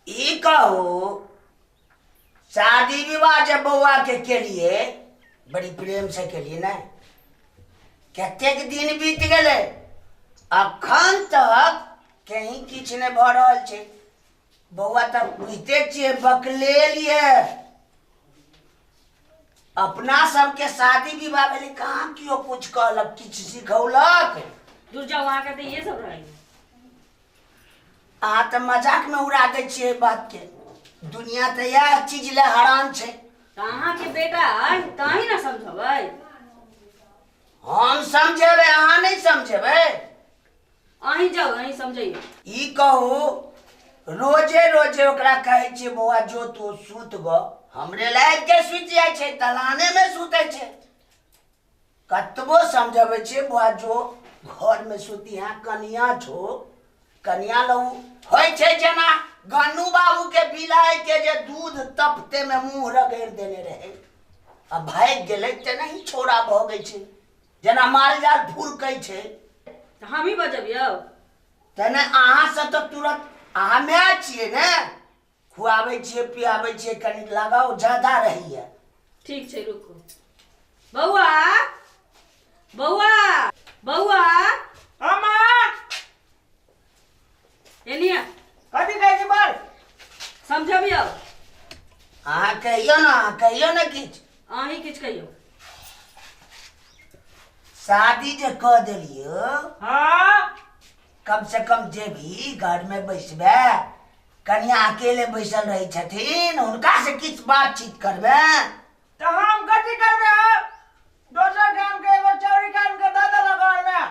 ई कहू, शादी विवाह जे बौआ के केलिए बड़ी प्रेम से केलिए ने, कतेक दिन बीत गेलै, अखन तक कहीं किछु नहि भऽ रहल छै। बौआ तऽ बुझिते छियै बकलेल ये, अपना सबके शादी विवाह भेलै कहाँ केओ कुछ कहलक, किछु सिखौलक? दूर जाओ, अहाँ के तऽ इहे सब रहै। अहाँ तऽ मजाकमे उड़ा दै छियै बातके, दुनिया तऽ इएह चीज लए हरान छै। तऽ अहाँके बेटा अइ ताहि ने समझबै। हम समझेबै, अहाँ नहि समझेबै। अहीं जाउ, अहीं समझैयौ। ई कहू, रोजे रोजे ओकरा कहै छियै बौआ जो तू सुत गो, हमरे लाइब के सुति जाइ छै, दलाने मे सुतै छै। कतबो समझबै छियै बौआ जो घरमे सुती, हाँ कनिया छो, कनिया लहू होइ छै। जेना गन्नू बाबू के बिलाइ के जे दूध तपते में मुंह रगड़ि देने रहे आ भागि गेलै, तेनाही छोड़ा भऽ गेल छै, जेना माल जाल फुरकै छै। तऽ हमही बजबियौ? तेना अहाँ से तऽ तुरंत, अहाँ माय छियै ने, खुआबै छियै पियाबै छियै, कनि लगाव ज्यादा रहैया। ठीक छै, रुकू। बौआ, बौआ, बौआ। हाँ माँ। एनी आ। कथी कहै छी बोल। समझबियौ। अहाँ कहियौ ने, अहाँ कहियौ ने किछु। अहीं किछु कहियौ। शादी जे कऽ देलियौ, हाँ, कम से कम जे भी घर में बैसबै, कनिया अकेले बैसल रहै छथिन, हुनका से किछु बातचीत करबै। तऽ हम कथी करबै? हो दोसर गाम के एगो चौरी कान के दऽ देलक घर में,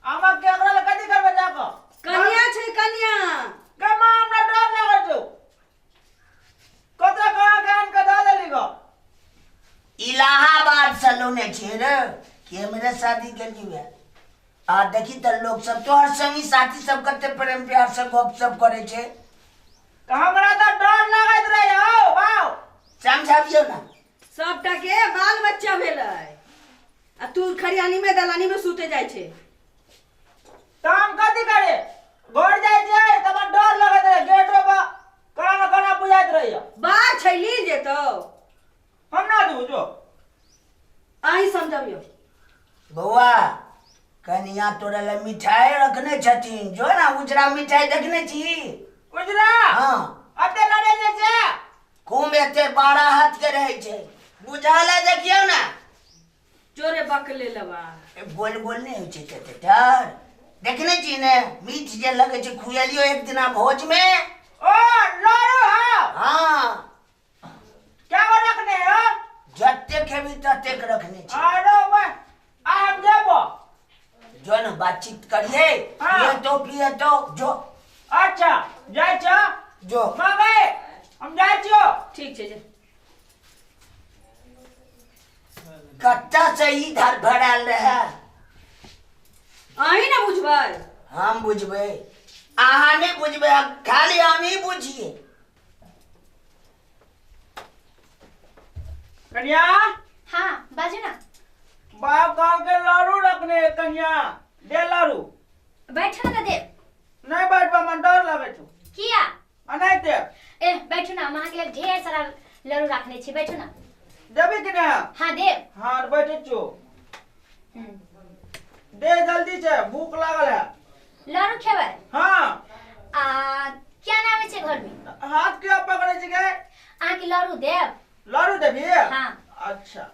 हम के ओकरा लए कथी करबै जाकऽ? कनिया छै कनिया। गे माँ, हमरा डर लागल छौ, कतऽ कहाँ के आनि के दऽ देली गो। इलाहाबाद से लौने छियै रे कि हमरे शादी केलियै? आ देखी तऽ लोक सब तोहर संगी साथी सब कते प्रेम प्यार से गप सप करै छै। तऽ हमरा तऽ डर लागैत रहै हौ बाउ। समझाबियौ ने। सबटा के बाल बच्चा भेलै आ तू खरियानी में दलानी में सुते जाइ छै। तऽ हम कथी करे, घर जाइ छियै तऽ हमरा डर लगैत रहै, गेटो पर कोना ने कोना बुझाइत रहैया। बात छै लील जेतौ। हम ना दू जो। अहीं समझबियौ। बौआ, कनिया तोरा लए मिठाई रखने छथिन, जो ना। उजरा मिठाई देखने छी? उजरा? हाँ। अते लड़े जे छै? खूब एते 12 हाथ के रहै छै, बुझल है? देखियौ ने। चोरे बकले लबा। ए, गोल गोल नहि होइ छै तते टर, देखने छी ने? मीठ जे लगै छै, खुएलियो एक दिना भोज में। ओ लड़ू? हाँ। हाँ। क्या गो रखने हो? जतेक खेबी ततेक रखने छी। अरे वे आ हम जेबो। जो ने बातचीत करिए। हाँ। पिए तो पिए तो जो। अच्छा जाइ छो। जो। माँ गए, हम जाइ छियो। ठीक छै जे। कत्ता से ई धर भराल रहे? अहीं ने बुझबै। हम बुझबै, अहाँ नहि बुझबै, हम खाली हम ही बुझिए। कन्या। हाँ बाजू ना। बाप कहल के लड़ू रखने है, कन्या दे लड़ू। बैठो ना देव। नहीं बैठबा, मन डर लगे छौ। किया? अनाइते। ए बैठो ना, हम अहाँ के लिए ढेर सारा लड़ू रखने छी, बैठो ना। देबी कि ना? हाँ देव। हाँ बैठे छो। दे जल्दी से, भूख लागल है। लड़ू खेबै? हाँ। आ क्या नाम है घर में? हाथ क्या पकड़े छी गे? अहाँ के लड़ू देब। लड़ू देबी? हाँ। अच्छा।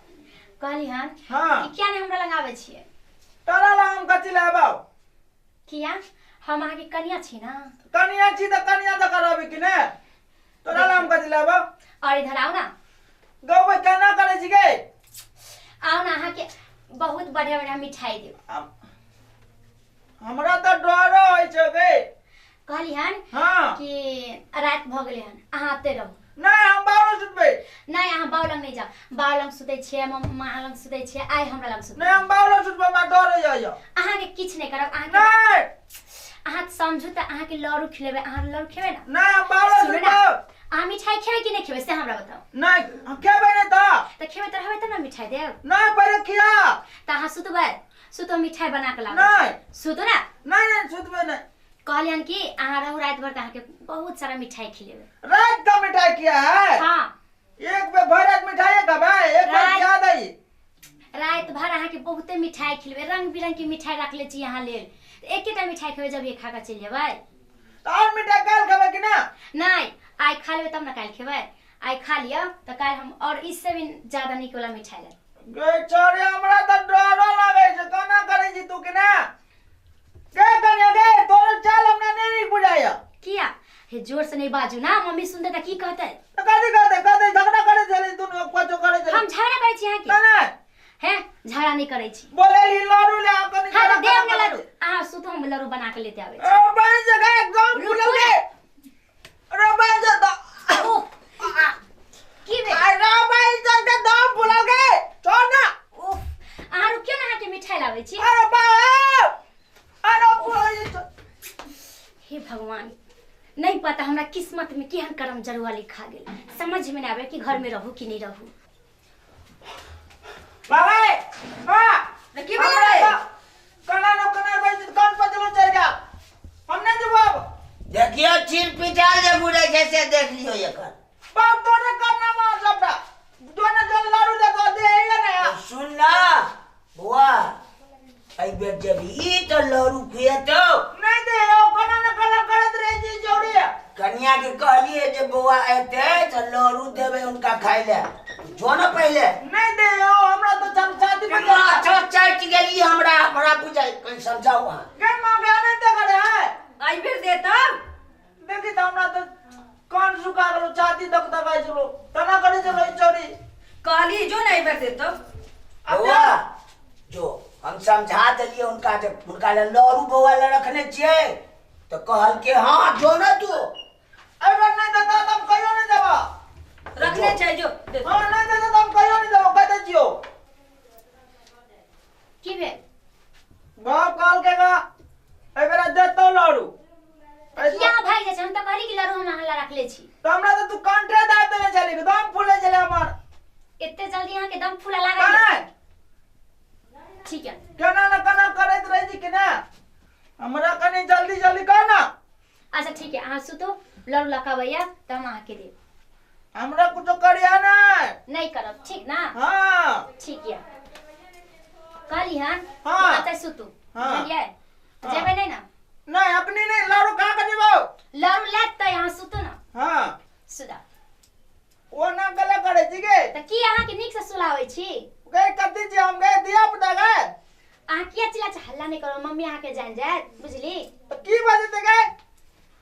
कहली हन। हाँ। कि क्या ने हमरा लग आबै छियै? तोरा लग हम कथी लए आबौ? किया, हम अहाँ के कनिया छी ना। कनिया छी तऽ कनिया तऽ करबी कि ने, तोरा लग हम कथी लए आबौ? और इधर आओ ना। गौबै केना करै छी गे? आओ ना, अहाँ के बहुत बढ़िया बढ़िया मिठाई देब। हमरा तऽ डरो होइ छै गे। कहली हन। हाँ। कि रात भऽ गेलै हन, अहाँ आते रहू। नहीं, हम बाबू सुतबै। नहीं, अहाँ बाबू लग नहीं जाओ, बाबू लग सुतै छियै, माँ लग सुतै छियै, आइ हमरा लग सुतबै। नहीं, हम बाबू लग सुतबै, हमरा डर होइए। अहाँके किछु नहि करब अहाँके। नहीं। अहाँ समझू तऽ अहाँके लड़ू खिलेबै, अहाँ लड़ू खेबै ना? नहीं, हम बाबू लग सुनू ना, सुतबै। अहाँ मिठाई खेबै कि नहि खेबै से हमरा बताउ। नहीं, हम खेबै नहीं तऽ। तऽ खेबै तऽ रहबै तब ने मिठाई देब। नहीं, पहिले खिया। तऽ अहाँ सुतबै, सुतो, मिठाई बना के लाबै। नहीं। सुतू ना। नहीं नहीं, सुतबै नहीं। कहलियन कि अहाँ रहू राति भर तऽ अहाँके बहुत सारा मिठाई खिलेबै। रात का मिठाई किया है? हाँ। एक बेर भर रात मिठाई खबै, एक बार रात- खिया दही। राति भर अहाँके बहुते मिठाई खिलेबै, रंग बिरंग के मिठाई रखले छी अहाँ लेल। एकेटा मिठाई खेबै जब खा कऽ चलि जेबै। तऽ और मिठाई काल्हि खबै कि ना? नहि, आइ खा लेबै तब ने काल्हि खेबै। आइ खा लिअ तऽ काल्हि हम और इससे भी ज्यादा नीक वाला मिठाई लेब। गे छोरी, हमरा तऽ डरो लागै छै, कोना करै छी तू कि ना? गे कनिया गे, तोरो चाल हमरा नहि नीक बुझाइया। किया हे, जोर से नहीं बाजू ना, मम्मी सुनते तऽ की कहतै? तऽ कथी कहतै? कहतै झगड़ा करै छली दुनू, कछो करै छली। हम झगड़ा करै छी अहाँके? नहि नहि। हे, झगड़ा नहीं करै छी। बोलेली लाडू ले आ कनी। हाँ तऽ झगड़ा देब ने करै लड्डू। छी। अहाँ सुतू, हम लड्डू बना के लेते आबै छी। ओ बहन से गए एकदम रुकू फूलल ने। गे। रे बहन से द- ओह, की भेल? अरे बहन से के दम फूलल गे, छोड़ ना। ओह, अहाँ रुकियौ ने, अहाँके मिठाई लाबै छी। अरे बाप, अरे फूलल। हे भगवान, नहीं पता हमरा किस्मत में केहन करम जरुआ लिखा गेल। समझ में नहीं आवे कि घर में रहू कि नहीं रहू। बाबा मां। रे की भेलै रे? कना न कना बहन से कौन पचलो चल गया, हम नहीं जवाब। देखियो, चीर पिटाल जे घुरै छै से देख लियो एकर। बाप तोरे करना मां, सबटा दोने जल लाडू दे तो दे ही ना। तो सुन ना बौआ, एहि बेर जेबही तऽ लड़ू खुएतौ। नहीं दे, ओ कना न कना करत रहे जी जोड़ी। कनिया के कहलिए जे बौआ एतै तऽ लड़ू देबै हुनका खाय लए, जो ने पहिले। नहीं दे, ओ हमरा तो चल छाती पे चढ़। अच्छा चटि गेली हमरा, हमरा बुझाइ कनि समझाउ अहाँ। गे मां गे, नहीं दे करे है। एहि बेर देतौ। देखी तो हमरा तो कान सुखा गेलो, छाती दक दकाइ छलो, तना करे छलो ई चोरी। कहली जो ने एहि बेर देतौ। अब बौआ जो, हम समझा देलियै हुनका जे हुनका लए लड़ू बौआ लए रखने छियै, तऽ कहलकै हँ जो ने तू। अगर नहीं देता तो हम कहियो नहीं देबो। रखने छै, जो देतौ। हाँ, नहीं देता तो हम कहियो नहीं देबो, कह दै छियो। की भेल? बाप कहल के गा एहि बेरा देतौ लाडू। किया अहाँ भागि जाइ छी? हम तऽ कहली कि लड्डू हम अहाँ लए रखले छी। तो हमरा तो तू कांटे दाब देने छली, दम फूले छले हमर। एते जल्दी अहाँके दम फूला लागल? नहीं। ठीक है। केना न केना करैत रहै छी कि ना, हमरा कनी जल्दी जल्दी कर ना। अच्छा ठीक है, अहाँ सुतू, लड्डू लऽ कऽ अबैया तऽ हम अहाँके देब। हमरा कुछो करिया नहीं। नहीं करब, ठीक ना? हाँ। ठीक है, कहली हन। हाँ। एतऽ सुतू। हाँ। बुझलियै? हाँ। जेबै नहीं ना? नहीं, अपनी नहीं, लाडू खा के जेबो। लड्डू लेत तऽ अहाँ सुतू ना। हाँ। सुता। ओ ना गला करे छी गे। तऽ की अहाँके नीक से सुलाबै छी? गए कथी छी हम गए दिया पुता गए। अहाँ किया चिल्ला छी? हल्ला नहीं करू, मम्मी अहाँके जान जायत, बुझली? तऽ की बजते गए?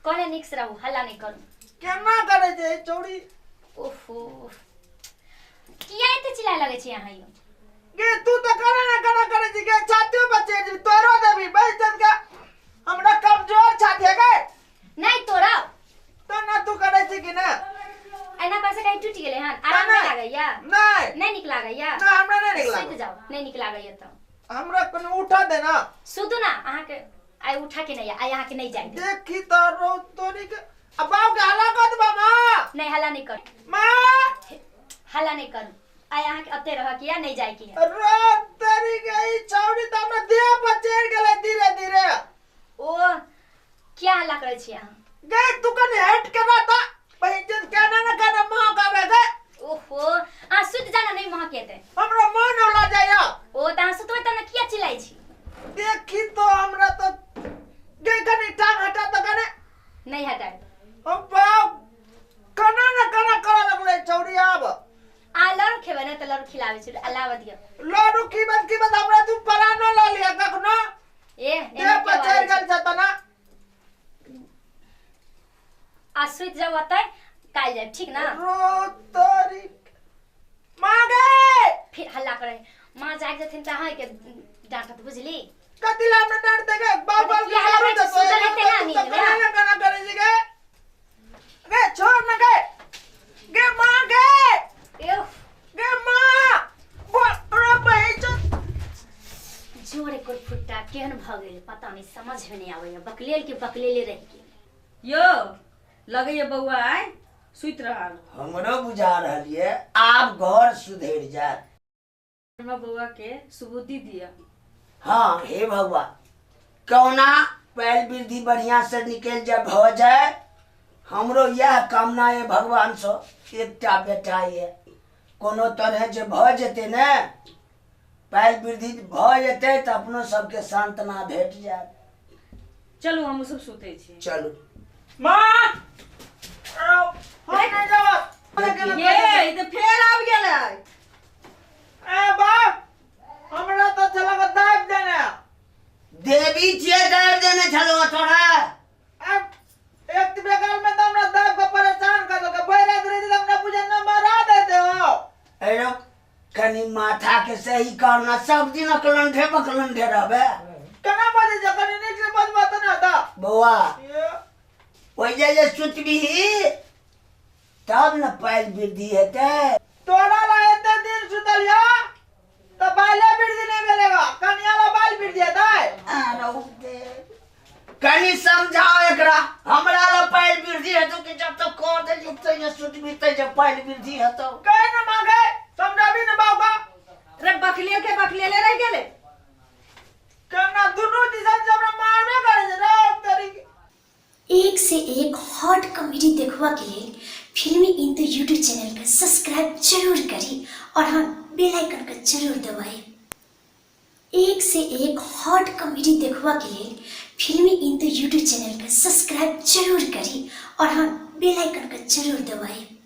कहले नीक से रहू, हल्ला नहीं करू। केना करे छै ई चौड़ी? ओहो, किया एते चिल्लाए लगै छी अहाँ यौ? गे तू तऽ कना ना कना करे छी गे, छातियो पर चढ़ि जेबी, तोरो देबी बैस के, हमरा कमजोर छाती है गे। नहीं तोड़ब। तो ना तू करे छी कि ना? एना कर से कहीं टूटि गेलै हन? आराम नहीं लागैया? नहीं। नहीं नीक लागैया? ना, हमरा नहीं नीक सुति लागै। जाउ, नहीं नीक लागैया तऽ हमरा कोनो उठा दे ना। सुतू ना, अहाँके आइ उठा के नहीं, आइ अहाँके नहीं जाय देब। देखी तो रो तोरी के, अब बाप के हल्ला कर देबा मां। नहीं, हल्ला नहीं करू। मां हल्ला नहीं करू, आइ अहाँके अते रह के या नहीं जाय के है। रो तोरी के, ई छौड़ी त हमरा देह पर चढ़ गेलै धीरे धीरे। ओ क्या हल्ला करै छी अहाँ? गे तू कने हट के रह त बहिन, केना ना केना महक आवे गे। ओहो, अहाँ सुति जाना, नहीं महकेतै। हमरा मन होला जाया। ओ तऽ अहाँ सुतबै तब ने, किया चिल्लाइ छी? देखी तो हमरा तो गे, कने टांग हटा त कने। नहीं हटाएब। हम बाप कना ना कना करे लगलै छौड़ी आब। अहाँ लड्डू खेबै ने तऽ लड्डू खिलाबै छी, अलावा दियौ। लड्डू कीमत कीमत हमरा तू परानो ल लिया कखनो। ए देह एना पर किया चढ़ बाजै गेल छी? छ तना। आ सुति जाउ ओतै, काल्हि जायब, ठीक ना? रो तोरी माँ गे। फिर हल्ला करे, माँ जागि जेथिन तऽ अहाँके डाँटत, बुझली? कथी ला हमरा डांट देगे? बाप बाप किया हल्ला करै छी? सुतल हेतै ना नींद में? कना ना कना करे छी गे। गे छोड़ ना गे, गे माँ गे। एह। गे माँ बोल रे बहिन। जोर एकर फुट्टा केहन भऽ गेल पता नहीं, समझ में नहीं आबैया, बकलेल के बकलेले रहि गेल। यौ, लगैया बौआ आइ सुति रहल। हमरो बुझा रहल ये आब घर सुधरि जायत। हमरा बौआ के सुबुद्धि दिअ। हाँ, हे भगवान, कौना पैल वृद्धि बढ़िया से निकलि जाए, भऽ जाए। हमरो इएह कामना यऽ भगवानसँ, एकटा बेटा यऽ, कोनो तरहे जे भऽ जेतै ने, पैल वृद्धि भऽ जेतै तऽ अपनो सबके सांत्वना भेट जायत। चलू, हम सब सुतै छी। चलू। माँ, हम नहि जायब। ये ई तऽ फेर आबि गेलै। ए बाप, हमरा तऽ छलक दाबि देने। देवी छियै, दाबि देने छलहुँ तोरा। एक बेकार में तऽ हमरा दाबि के परेशान कर देलकै। भरि राति रहि तऽ हमरा बुझे न मरा देते हो। अरे कनि माथा के सही करना, सब दिन अकलंठे बकलंठे रहबे। केना बजै छै? कनि नीक से बजबा तऽ ने तऽ। बौआ, ओहि जे जे सुतबिही तब ने पैल वृद्धि हेतै। तोरा ला एते दिन सुतलिया तऽ बाले वृद्धि नहि भेलै बा, कनिया ला बाल वृद्धि हेतै? आरो दे। कनि समझाओ एकरा, हमरा ला पैल वृद्धि हेतौ कि जब तक कह दे जेतै जे सुतबी तै जे पैल वृद्धि हेतौ। कहे न मांगे, समझाबी न बाबा। रे बकलेल के बकलेले रहि गेलै। केना दुनू दिसन से हमरा मारबे करै छै रे तरीके। एक से एक हॉट कॉमेडी देखवा के लिए फिल्मी इंदु यूट्यूब चैनल का सब्सक्राइब जरूर करी और हाँ, बेल आइकन का जरूर दबाएं। एक से एक हॉट कॉमेडी देखवा के लिए फिल्मी इंदु यूट्यूब चैनल का सब्सक्राइब जरूर करी और हाँ, बेल आइकन का जरूर दबाएं।